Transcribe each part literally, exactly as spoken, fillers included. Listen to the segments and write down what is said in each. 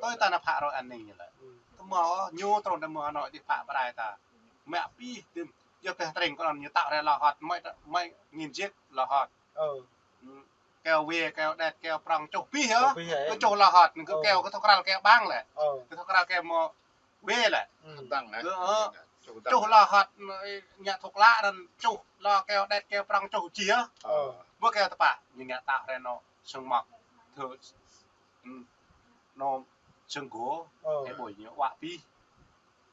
Ơi, ta nao phă rơi anai ñu lĕ. Tơma ñu trŭn tơma anai ti phă pơrai ta. Mă pih tơm. Yua kơ tring kơ anŭn ñu tao rai lŏ hot, mơi, mơi ngin jek lŏ hot. Keo wê, keo đet, keo prong čuh pih yơh. Kơ čuh lŏ hot, kơ keo kơ thŏk kral keo bang lĕ. Kơ thŏk kral keo mơ̆ wê lĕ. Kơ, ơ, čuh lŏ hot, ngă thŏk lă anŭn čuh lŏ keo đet, keo prong čuh či yơh. Bơ keo tơpă, ñu ngă tao rai anŭn sưng mŏk. Thơ, anŭn sưng gô, ơ, ih ƀuh ñu wă pih.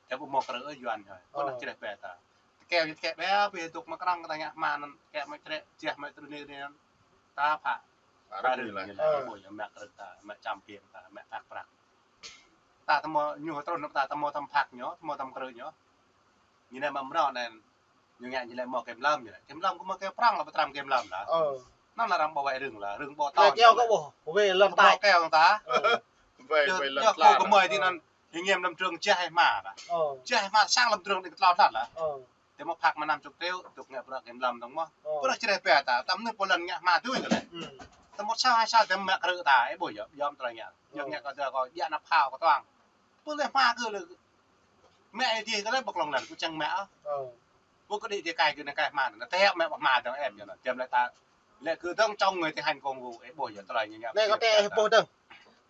Tơpă mơ̆ krư̆ Yuan hơi. Kơ anŭn čreh bĕ ta. Tơkeo ñu tơkeo bĕ, bĕ dŏ mă krăng ta ngă hma anŭn, tơkeo mă čreh, čreh mă trŭn anŭn. Ta phă. Phă rơ̆ng ñu lĕ, ƀuh ñu mă krư̆ ta, mă čăm piêng ta, mă phak prăk. Ta tơma ñu trŭn ta tơma tơm phak ñu, tơma tơm krư̆ ñu. Ñu anai mă mrâo anŭn, ñu ngă ñu lĕ mơ̆ kem lăm ñu lĕ. Kem lăm kơ mơ̆ kem prang lă, pơtram kem lăm lă. Anŭn lă arăng ƀu wai rơ̆ng lă, rơ̆ng ƀu tơ̆n. Keo kơ ƀuh, wê lŏn tai. Keo ta. Wê, wê lŏn tai. Kơ mơi ti anŭn, hing ngem lăm trường čah hma lă. Čah hma sang lăm trường đĭ kơ tlâo tlăn lă. Tơma phak mă năm chục triệu, dŏ ngă bruă kem lăm dong mơ̆. Pơ čreh bĕ ta, tơm anai pô lŏn ngă hma tui kơ lĕ. Tơma sa hai sa tơm mă krư̆ ta, ih ƀuh yơh, yom tơlơi ngă. Yơh ngă kơ ta kơ, yă nă phao kơ tuang. Pơ lĕ hma kơ lĕ. Mă ai tiê kơ lĕ ƀơ̆k lŏng lăn, kơ čang mă. Ơ. Ƀu kơ đĭ tiê kai kơ anai kai hma, anŭn tĕ mă ƀơ̆k hma dong em yơh anŭn. Tơm lĕ ta, lĕ kơ dong čong người ti hanh kông gô, ih ƀuh yơh tơlơi ñu ngă. Anai kơ tĕ ih ƀuh dong.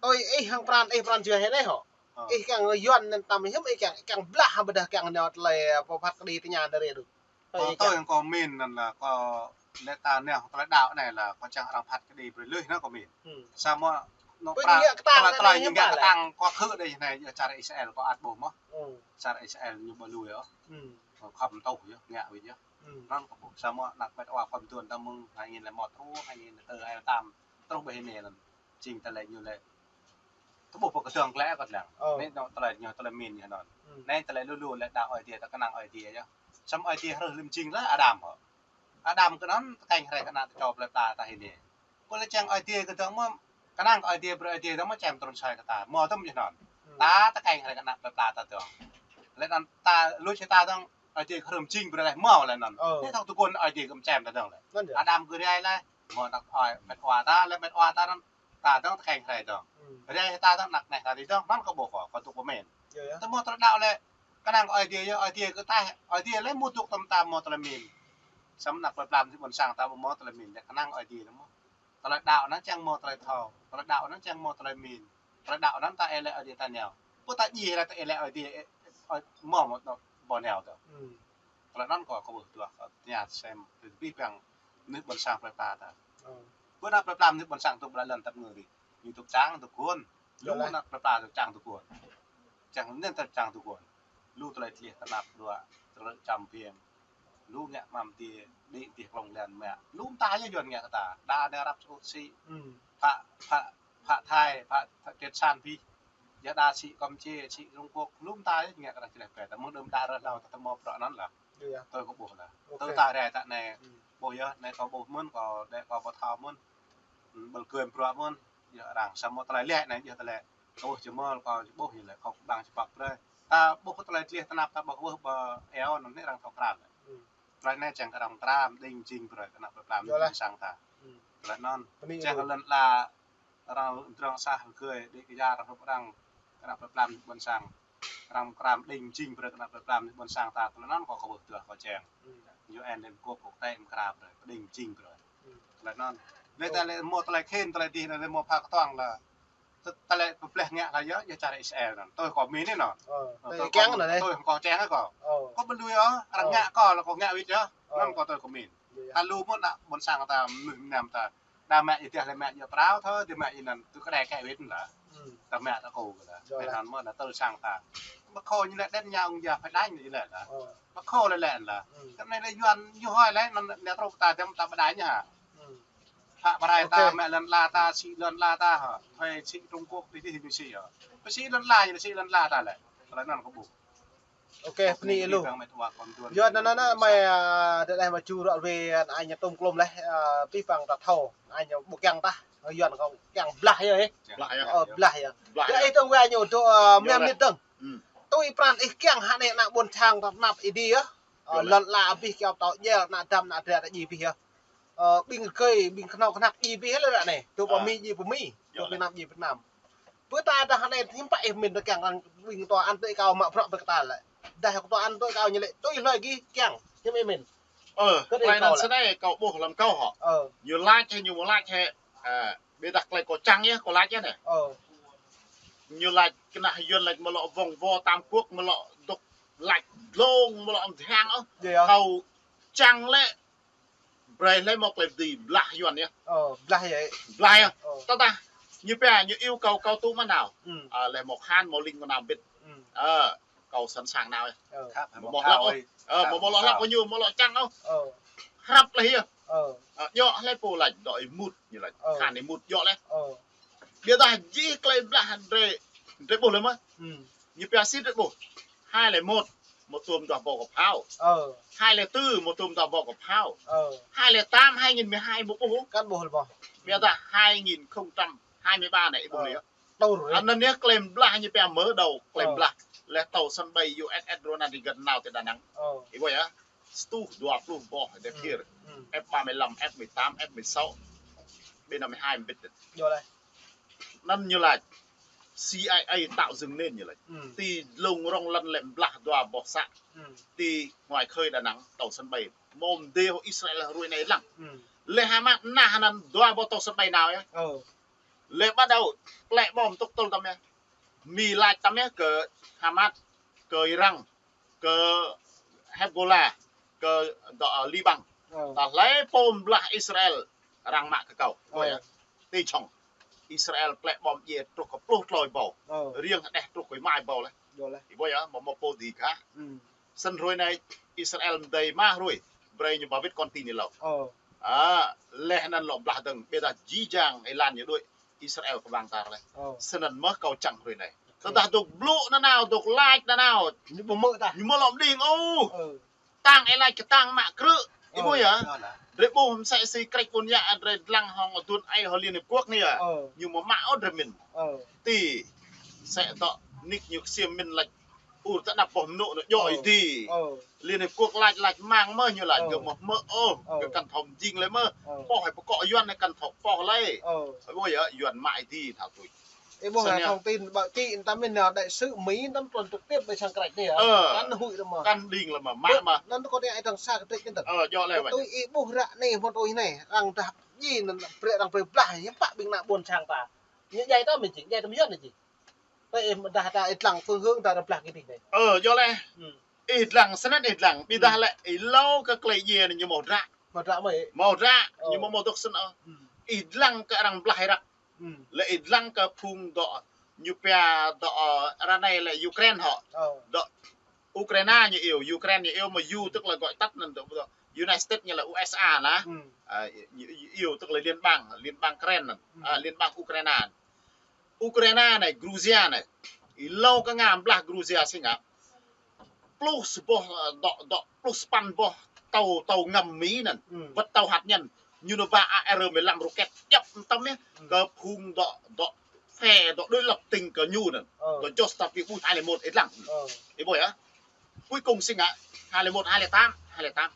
Ơi, ih hăng pran, ih pran jua hĭ anai hŏ. Ih kiăng Yuan anŭn tơm hiư̆m ih kiăng, kiăng blah hă ƀôdah kiăng nao tơlơi, ơ, pơphat kơđi tơña đa rê đu. Ơ, ih kiăng. Kơ mĭn anŭn lă kơ lĕ ta nao tơlơi đaŏ anai lă kơ čang arăng phat kơđi brơi lui anŭn kơ mĭn. Samơ̆ anŭn pran tơlơi, tơlơi ñu ngă kơtang kơ khư̆ đơi anai, yua čar Israel kơ ăt ƀuh mơ̆. Čar Israel ñu ƀu lui ôh. Khŏm tuh yơh, ngă wĭt yơh. Anŭn kơ ƀuh. Samơ̆ anăk met wa khŏm tuan ta mơ̆ng hai nghìn lẻ một truh, hai nghìn lẻ tư, hai nghìn lẻ tám truh ƀơi anai lăm. Jing tơlơi ñu lĕ. Tơƀuh pơkơdơ̆ng klĕ kơ lăng. Anai anŭn tơlơi ñu tơlơi mĭn ñu anŭn. Anai tơlơi lu lu lĕ đaŏ Ơi Adai ta kơnang Ơi Adai yơh. Samơ̆ Ơi Adai hrih lăm jing lĕ Adam hŏ. Adam kơ anŭn tơkeng hrơi kơ ană tơčô plei pla ta hĭ anai. Pô lĕ čang Ơi Adai kơ dong mơ̆, kơnang Ơi Adai brơi Ơi Adai dong mơ̆ čem trŭn soi kơ ta. Mơ̆ tơm yơh anŭn. Ta tơkeng hrơi kơ ană plei pla ta dong. Lĕ anŭn ta lui si ta dong, Ơi Adai kơ hrih lăm jing brơi leh mơ̆ lĕ anŭn. Anai thâo tơguan Ơi Adai kơ čem ta dong lĕ. Adam kơ rai leh. Mơ̆ anăk ơi met wa ta, lĕ met wa ta anŭn. Ta dong tơkeng hrơi dong. Rai ta dong anăk neh ta dih dong, anŭn kơ ƀuh kơ, kơ dŏ pơmĭn. Tơma tơlơi đaŏ lĕ, kơnang Ơi Adai yơh, Ơi Adai kơ ta, Ơi Adai lĕ mŭt dŏ tơm ta mơ̆ tơlơi mĭn. Samơ̆ anăk plei pla mơ̆ ƀôn sang ta mơ̆ tơlơi mĭn, lĕ kơnang Ơi Adai lĕ mơ̆. Tơlơi đaŏ anŭn čang mơ̆ tơlơi thâo, tơlơi đaŏ anŭn čang mơ̆ tơlơi mĭn. Tơlơi đaŏ anŭn ta ê lĕ Ơi Adai ta nao. Pô ta djai lĕ ta ê lĕ Ơi Adai, ơ, mơ̆ mơ̆ ta ƀu nao tơ. Tơlơi anŭn kơ, kơ ƀuh tuah, kơ tơña sem, tơbih bang mơnuih ƀôn sang plei pla ta. Ƀu anăk plei pla mơnuih ƀôn sang tŭ ƀlă lŏn tăp ngơ dih. Ñu tŭ čang tŭ guôn. Lu anăk plei pla tŭ čang tŭ guôn. Čang anŭn tŭ čang tŭ guôn. Lu tơlơi tlih tơnap bruă, tơlơi čăm biêng. Lu ngă mă mơ̆ng dih, đĭ dih klŏng lăn mă. Lu mơta yơh Yuan ngă kơ ta. Đa anai răp sơut sĭ. Phă, phă, phă Thai, phă, phă Triệt San pih. Yua đa sĭ Kampuchia, sĭ Trung Quốc, lu mơta yơh ngă kơ ta čreh bĕ. Ta mơ̆ng đưm đă rơh hlâo ta tơma bruă anŭn lă. Tui kơ ƀuh lă. Tui ta rai ta anai. Ƀuh yơh, anai kơ ƀuh mơ̆n, kơ đe kơ ƀu thâo mơ̆n. Ƀơ̆l gơm bruă mơ̆n. Yơh arăng samơ̆ tơlơi lĕ anai, yơh tơlơi. Kơ ƀuh jơmơl, kơ ƀuh yơh lĕ, kơ ƀang čơpăk brơi. Ta ƀuh kơ tơlơi tlih tơnap ta ƀuh kơ ƀuh ƀơ eo anŭn anai arăng thâo krăn. Tơlơi anai čang kơ arăng pơtram, đing jing brơi kơ anăk plei pla mơnuih ƀôn sang ta. Tơlơi anŭn. Čang kơ lŏn ala arăng drŏng sah rơgơi, đĭ kơ yar arăng hrup arăng kơ anăk plei pla mơnuih ƀôn sang. Arăng pơtram đing jing brơi kơ anăk plei pla mơnuih ƀôn sang ta. Tơlơi anŭn kơ, kơ ƀuh tuah kơ čang. U N Liên Hợp Quốc quốc tế mơkra brơi, đing jing brơi. Tơlơi anŭn. Lĕ ta lĕ mơ̆ tơlơi khĭn, tơlơi dih, lĕ mơ̆ phak kơtuang lă. Tơ-, tơlơi pơpleh ngă lă yơh, yơh čar Israel anŭn. Tui kơ mĭn anai anŭn. Ơ, tui kơ kiăng anŭn anai. Tui kơ čang kơ. Kơ ƀu lui ôh, arăng ngă kơ lă kơ ngă wĭt yơh. Anŭn kơ tui kơ mĭn. Ta lu mơ̆n anăk ƀôn sang ta mơnuih mơnam ta. Đa mă ih dih lĕ mă yơh prao thơ, dih mă ih anŭn tui kơ đe kơ wĭt lă. Ta mă ta kơ lă. Anŭn mơ̆ anŭn tui sang ta. Ƀu kơ ñu lĕ đen ñao ung ja phải đánh ñu lĕ lă. Ƀu kơ lĕ lĕ lă. Kơ anai lĕ Yuan ñu hơi lĕ anŭn nao truh ta dăm ta ƀu đánh hă. Phă pơrai ta, mă lŏn ala ta, sĭ lŏn ala ta hă. Hơi sĭ Trung Quốc ti dih ñu sĭ hă. Pơ sĭ lŏn ala ñu sĭ lŏn ala ta lĕ. Tơlơi anŭn kơ ƀuh. Ôkê, bơni lu. Yua anŭn anŭn mơi, ơ, đe đe mă ču ră wê anai ñu tôm klôm leh, ơ, pih păng ta thâo. Anai ñu ƀu kiăng tah. Yuan kơ kiăng blah yơh, ơ. Blah yơh. Ơ, blah yơh. Blah yơh. Ih tơ̆ng wê ñu dŏ, ơ, mơ̆ng mĭt tơ̆ng. Tui pran ih kiăng hă anai anăk ƀôn sang ta tơnap Ơi Adai yơh. Ơ, lŏn ala abih kiăng tŏ djel anăk dăm anăk dra ta djai abih yơh. Ơ, ƀing rơgơi, ƀing kơnâo kơnăk djai abih lĕ ră anai. Tui pơ Mi djai pơ Mi. Tui Việt Nam djai Việt Nam. Bơ ta dah anai hiư̆m pă ih min tơ kiăng răng ƀing tơ ăn tơ kâo mă prăk bơ kơ ta lĕ. Dah tơ ăn tơ kâo ñu lĕ tui hloi gih kiăng hiư̆m ih min. Ơ, kơ tơ klei kâo anŭn lĕ. Snei kâo ƀuh lăm kâo hŏ. Ơ. Ñu laĭ hĕ, ñu mơ̆ laĭ hĕ. Ơ, ƀiădah klei kâo čang yơh, kâo laĭ yơh anai. Ơ. Ñu laĭ kơnah Yuan laĭ mơ̆ lŏ vòng vo tam quốc mơ̆ lŏ dŏ laĭ dlông mơ̆ lŏ mơdhang ôh. Yơh. Kâo čang lĕ brơi lĕ mơ̆ klei dưi blah Yuan yơh. Ơ, blah yơh. Blah yơh. Ơ. Tơdah ñu pia ñu iâu kâo, kâo tŭ mơ̆ nao. Ừ. Ơ, lĕ mơ̆ khan mơ̆ ling mơ̆ nao bĭt. Ừ. Ơ, kâo sẵn sàng nao yơh. Ơ. Mơ̆ mơ̆ lăp ôh. Ơ, mơ̆ mơ̆ lăp kơ ñu, mơ̆ lŏ čang ôh. Ơ. Hrăp lĕ yơh. Ơ. Ơ, djơ̆ lĕ pô laĭ dŏ ih mŭt ñu laĭ. Ơ. Khan ih mŭt djơ̆ lĕ. Ơ. Ƀiădah jih klei blah drei, drei ƀuh lĕ mơ̆. Ừ. Ñu pia sĭt drei ƀuh. Hai lẻ một, mơ̆ tuôm dua bô kơ phao. Ơ. Hai lẻ tư, mơ̆ tuôm dua bô kơ phao. Ơ. Hai lẻ tám, hai nghìn mười hai mơ̆ ƀuh. Kăn ƀuh lĕ mơ̆. Ƀiădah hai nghìn không trăm hai mươi ba anai ih ƀuh lĕ. Ơ. Tơl. Anŭn yơh klei blah ñu pia mở đầu klei blah. Lĕ tàu sân bay U S S Ronald Reagan nao tơ Đà Nẵng. Ơ. Ih ƀuh yơh. Stuh dua pluh boh dep hir. Ừ. F ba mươi lăm, F mười tám, F mười sáu. B năm mươi hai mơ̆ bĭt. Yơh lĕ. Anŭn ñu laĭ C I A tạo dựng nên ñu laĭ. Ừ. Ti dlông rŏng lăn lĕ blah dua boh să. Ừ. Ti ngoài khơi Đà Nẵng tàu sân bay. Mơ̆ mơdê hŏ Israel hrơi anai lăng. Ừ. Lĕ Hamas nah anŭn dua boh tàu sân bay nao yơh. Ơ. Lĕ bắt đầu plĕ bom tŭk tơl tăm yơh. Mi laĭ tăm yơh kơ Hamas, kơ Iran, kơ Hezbollah, kơ dŏ, ơ, Liban. Ơ. Tơdah lĕ pô blah Israel arăng mă kơ kâo. Ơ. Ƀuh yơh. Ti čŏng Israel plĕ bom djai truh kơ pluh tlơi bô. Ơ. Riêng hơđeh truh kơ mai bô lĕ. Yơh lĕ. Ih ƀuh yơh, mơ̆ mơ̆ pô dih kah. Ừ. Sĭt hrơi anai Israel mơdơi mă hrơi, brơi ñu ba wĭt kon tin ih lŏ. Ơ. Ơ, lĕ anŭn lŏ blah dơ̆ng, ƀiădah jih jang êlan ñu đuaĭ Israel kơƀang tar lĕ. Ơ. Sĭt anŭn mơ̆ kâo čang hrơi anai. Ơ. Tơdah dŏ blŭ nanao, dŏ laĭ nanao. Ñu ƀu mơ̆ tah. Ñu mơ̆ lŏ mơđing ôh. Ơ. Tang ih laĭ kơ tang mă krư̆. Ih ƀuh yơh. Ơ, anŭn. Drei ƀuh mơsĕ si krĕč ƀôn yă drei dlăng hŏng adŭn ai hŏ Liên Hiệp Quốc anai yơh. Ơ. Ñu mơ̆ mă ôh drei min. Ơ. Ti sĕ dŏ nik ñu ksiêm min laĭ ur tơ anăp boh mơnŭ anŭn djơ̆ ih dih. Ơ. Liên Hiệp Quốc laĭ laĭ mơ̆ng mơ̆ ñu laĭ gơ̆ mơ̆ mơ̆ ôh. Ơ. Gơ̆ kăn thâo mơjing lĕ mơ̆. Ơ. Poh ih pơkŏ Yuan anai kăn thâo poh lĕ. Ơ. Ih ƀuh yơh, Yuan mă ih dih thâo tui. Ih ƀuh hă, thông tin ƀă kĭ tăm anai đại sứ Mỹ tăm trŭn trực tiếp ƀơi sang krĕč anai hă. Ơ. Kăn huĭ lĕ mơ̆. Kăn đing lĕ mơ̆, mă mơ̆. Anŭn kâo tơña ih tơ̆ng sa kơ trĕč kơ tơ̆ng. Ơ, djơ̆ lĕ. Tui ih ƀuh ră anai, mơ̆ tui anai, arăng dah djai anŭn brơi arăng brơi blah, hiư̆m pă ƀing ană ƀôn sang ta. Ñu djai tơ mơ̆ jing, djai tơ mơ̆ Yuan anai jing. Tơ ih dah ta ih dlăng phương hướng ta dah blah kơ dih anai. Ơ, djơ̆ lĕ. Ừ. Ih dlăng sĭt anŭn ih dlăng. Ƀiădah lĕ ih hlâo kơ klei djai anai ñu mơ̆ hră. Mơ̆ hră mơ̆ ih. Mơ̆ hră, ñu mơ̆ mơ̆ dŏ sĭt ôh. Ih dlăng kơ arăng blah Irak. Lĕ ih dlăng kơ phung dŏ ñu pia dŏ, ơ, ră anai lĕ Ukraine hŏ. Ơ. Dŏ Ukraina ñu iâu, Ukraine ñu iâu mơ̆ U tức là gọi tắt anŭn dŏ, dŏ United States ñu lĕ U S A lah. Ơ, ñu, ñu iâu tức là liên bang, liên bang Kren anŭn. Ơ, liên bang Ukraina. Ukraina anai, Georgia anai. Ih hlâo kơ Nga blah Georgia si ngă. Pluh sa boh, ơ, dŏ, dŏ, pluh sa păn boh tàu, tàu ngầm Mi anŭn. Wơ̆t tàu hạt nhân. Ñu nao ba A R mười lăm rocket djŏp tăm yơh. Kơ phung dŏ, dŏ, phe dŏ đối lập tỉnh kơ ñu anŭn. Ơ. Dŏ jŏh tapi ƀuh hai lẻ một ih dlăng. Ơ. Ih ƀuh yơh. Cuối cùng si ngă, hai lẻ một, hai lẻ tám, hai lẻ tám.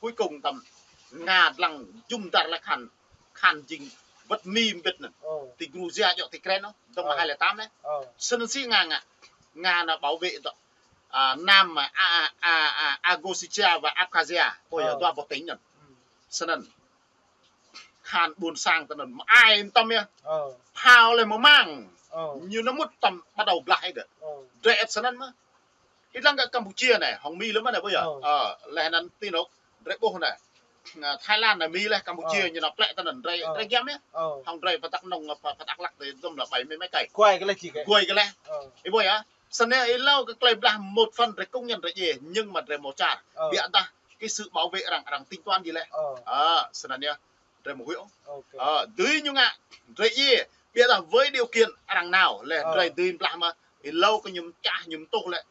Cuối cùng tăm Nga dlăng jum dar lĕ khan, khan jing wơ̆t Mi mơ̆ bĭt anŭn. Ơ. Ti Georgia djŏ ti Kren ôh, tăm hai lẻ tám anai. Ơ. Sĭt anŭn si Nga ngă. Nga nao bảo vệ dŏ, ơ, Nam, ơ, A, A, A, A, Ossetia và Abkhazia. Ơ. Dua boh tỉnh anŭn. Sĭt anŭn. Khan ƀôn sang tơ anŭn mơ̆ ai tăm yơh. Ơ. Phao lĕ mơ̆ mơ̆ng. Ơ. Ñu nao mŭt tăm bắt đầu blah ih gơ̆. Ơ. Drei ĕp sĭt anŭn mơ̆. Ih dlăng kơ Campuchia anai, hŏng Mi lĕ mơ̆ anai ƀuh yơh. Ơ. Ơ, lĕ anŭn ti anŭn, drei ƀuh anai. Ơ, Thái Lan anai, Mi lĕ Campuchia ñu nao plĕ tơ anŭn, drei, drei giăm yơh. Ơ. Hŏng drei pơ Dak Nông, pơ, pơ Dak Lak drei dŏm lĕ bảy mươi mấy cây. Guai kơ lĕ či kơ. Guai kơ lĕ. Ơ. Ih ƀuh yơh. Sĭt anai ih hlâo kơ klei blah một phần drei công nhận drei djai, nhưng mà drei mơ̆ čar. Ơ. Ƀiădah cái sự bảo vệ arăng, arăng tính toán djai lĕ. Ơ. Ơ, sĭt anŭn yơh. Drei mơ̆ huĭ ôh. Ơ, dưi ñu ngă, drei djai. Ƀiădah với điều kiện arăng nao, lĕ drei dưi blah mơ̆, ih hlâo kơ ñu mơčah, ñu mơtuh lĕ,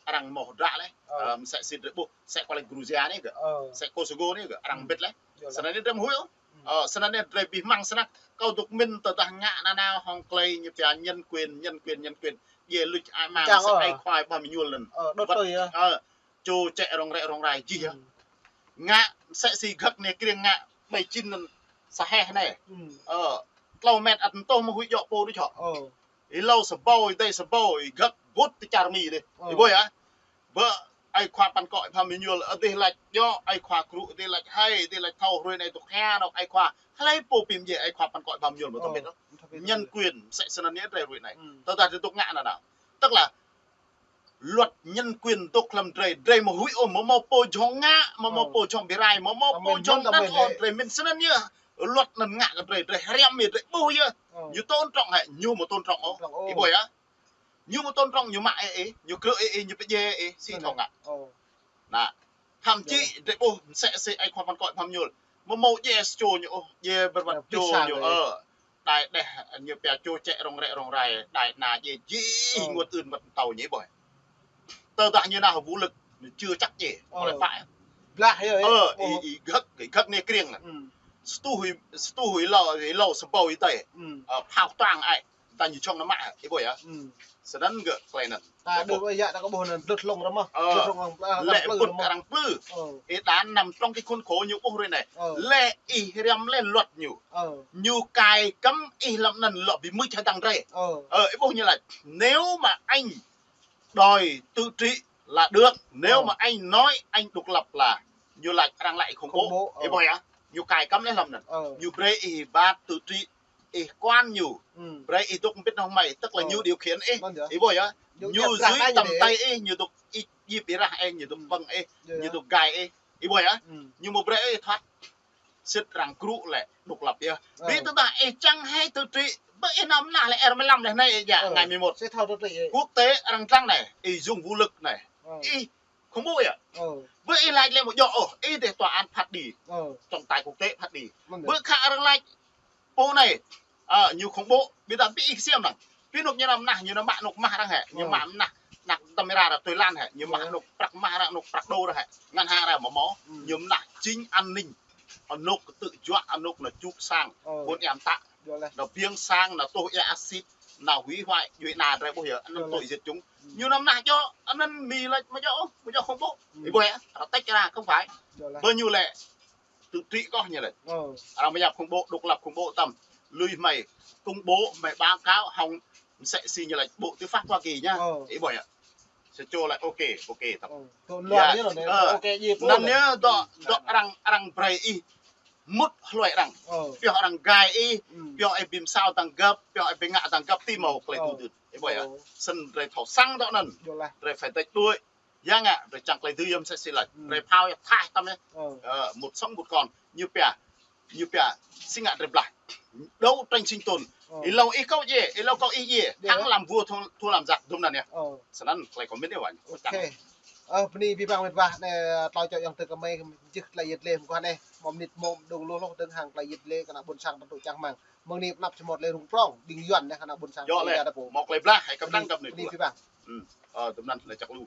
arăng mơ̆ hră lĕ. Ơ. Ơ, mơsĕ si drei ƀuh, mơsĕ kơ lĕ Georgia anai gơ̆. Ơ. Mơsĕ Kosovo anai gơ̆, arăng bĭt lĕ. Sĭt anŭn drei mơ̆ huĭ ôh. Ơ, sĭt anŭn drei ƀu hmăng sĭt anŭn, kâo dŏ min tơdah ngă nanao hŏng klei ñu pia nhân quyền, nhân quyền, nhân quyền. Djai luč ai mang, ai khua ƀah mơñul anŭn. Ơ, đốt tôi yơh. Ơ, čô čĕ rong rĕ rong rai jih yơh. Ngă mơsĕ si gơ̆ anai kriăng ngă ƀai čin anŭn sa heh anai. Ơ, tlâo met ăt mơtuh mơ̆ huĭ djŏ pô đôč hŏ. Ơ. Ih lâo sa ƀâo, ih dai sa ƀâo, ih găk bŭt ti čar Mi dih. Ih ƀuh yơh. Bơ ai khua păn kŏ Bham Êñuôl, adih lač djŏ, ai khua krŭ adih lač hai, adih lač thâo, hrơi anai dŏ hia dŏ ai khua. Hlơi pô pim djai ai khua păn kŏ Bham Êñuôl mơ̆ tơbit. Nhân quyền, msĕ snăn yơh drei hrơi anai. Tơdah drei dŏ ngă nanao. Tức là luật nhân quyền dŏ hlăm drei, drei mơ̆ huĭ ôh, mơ̆ mâo pô jhŏng ngă, mơ̆ mâo pô jhŏng bi rai, mơ̆ mâo pô jhŏng anăn ôh, drei mĭn snăn yơh. Luật anăn ngă kơ drei, drei hriăm yơh, drei ƀuh yơh. Ñu tôn trọng hĕ, ñu mơ̆ tôn trọng ôh. Ih ƀuh yơh. Ñu mơ̆ tôn trọng, ñu mă ih, ih, ñu krư̆ ih, ih, ñu pơdjai ih, si thâo ngă. Anăn. Thậm chí drei ƀuh msĕ si ai khua păn kŏ Bham Êñuôl. Mơ̆ mâo djai sa čô ñu ôh, djai bơrwăt čô ñu, ơ. Đai đeh ñu pia čô čĕ rŏng rĕ rŏng rai, đai anăn djai jih ênguôt ưn mơ̆t tâo ñu ƀuh. Tơdah ñu nao hơbŭ lơ̆k, ñu čư̆ čăk djai. Ơ. Blah yơh. Ơ, ih, ih găk, ih găk anai kriêng anăn. Sa tuh ih, sa tuh ih lâo, ih lâo sa ƀâo ih dai. Ơ, phao tuang ai. Tơdah ñu jhŏng nao mă, ih ƀuh yơh. Snăn gơ̆ klei anăn. Lĕ bŭt arăng plư. Ih đa năm trong cái khuôn khổ ñu ƀuh hrơi anai. Lĕ ih hriăm lĕ luật ñu. Ñu cai cấm ih hlăm anăn lŏ bi mưč hơdăng drei. Ơ, ih ƀuh ñu lač. Nếu mà anh đòi tự trị là được. Nếu mà anh nói anh độc lập là ñu lač arăng lač khủng bố. Ih ƀuh yơh. Ñu cai cấm lĕ hlăm anăn. Ñu brei ih ba tự trị ih kuăn ñu. Brei ih dŏ mbĭt hŏng mơi, tức là ñu điều khiển ih. Ih ƀuh yơh. Ñu dưới tầm tay ih, ñu dŏ ih djip ih rah ih, ñu dŏ pơ̆ng ih, ñu dŏ gai ih. Ih ƀuh yơh. Ñu mơ̆ brei ih thoát. Sĭt arăng krŭ lĕ độc lập yơh. Bi tơdah ih čang hai tự trị, bơ ih nao mơnah lĕ R mười lăm lĕ anai ih djă, ngày mười một. Quốc tế arăng dlăng anai, ih dùng vũ lực anai. Ih khủng bố yơh. Bơ ih lač lĕ mơ̆ djŏ ôh, ih dêh tòa án phat đĭ. Trọng tài quốc tế phat đĭ. Bơ khă arăng lač pô anai, ơ, ñu khủng bố, bi tơdah bi ih ksiêm năng. Bi anôk ñu nao mơnah, ñu nao mă anôk mah arăng hĕ. Ñu mă mơnah, anăk tơmơra arăng tui lan hĕ. Ñu mă anôk prăk mah arăng, anôk prăk đô arăng hĕ. Ngân hàng arăng mơ̆ mâo. Ñu mơnah chính an ninh. Anôk ktư̆ juă, anôk nao čuk sang. Ƀôn ia mtă. Nao biêng sang, nao tuh ia acid, nao hủy hoại, djuai ana drei ƀuh yơh, anăn tội giết chúng. Ñu nao mơnah djŏ, anăn Mi lač mơ̆ djŏ ôh, mơ̆ djŏ khủng bố. Ih ƀuh yơh, arăng tĕč arăng không phải. Bơ ñu lĕ tự trị kŏ ñu lĕ. Arăng mơyap khủng bố, độc lập khủng bố tăm. Lui hmei công bố, hmei báo cáo hŏng msĕ si ñu lač Bộ Tư pháp Hoa Kỳ nhá. Ih ƀuh yơh. Sa čô lač ok, ok tăm. Anăn yơh dŏ, dŏ arăng, arăng brei ih mŭt hluai arăng. Pioh arăng gai ih, pioh ih bi msao tăng găp, pioh ih bi ngă tăng găp ti mâo klei tŭ dưn. Ih ƀuh yơh. Snăn drei thâo săng dŏ anăn. Drei phải dĕč đuĕ. Ya ngă, drei čang klei dưi yơh msĕ si lač. Drei phao yơh thaih tăm yơh. Ơ, một sống một còn. Ñu pia, ñu pia, si ngă drei blah. Đấu tranh sinh tồn. Ih lâo ih kâo djai, ih lâo kâo ih djai. Thắng làm vua, thua, thua làm giặc, dŭm anăn yơh. Snăn klei kâo mĭn yơh wa. Ơ, bơni abih bang met wa, anai, tlâo čô ayŏng adơi kơmơi, jih klei yăl dliê mơguah anai. Mâo mnĭt mâo mđung lu lu, dơ̆ng hăng klei yăl dliê kơ ană ƀuôn sang ta tŭ čang hmăng. Mơ̆ng anai pơnăp čơmot lĕ rŭng prŏng, ƀing Yuăn anai kơ ană ƀuôn sang. Djŏ lĕ, mâo klei blah, hei kơpơdăng kơ mnĭt. Bơni abih bang. Ơ, dŭm anăn lĕ čăk lu.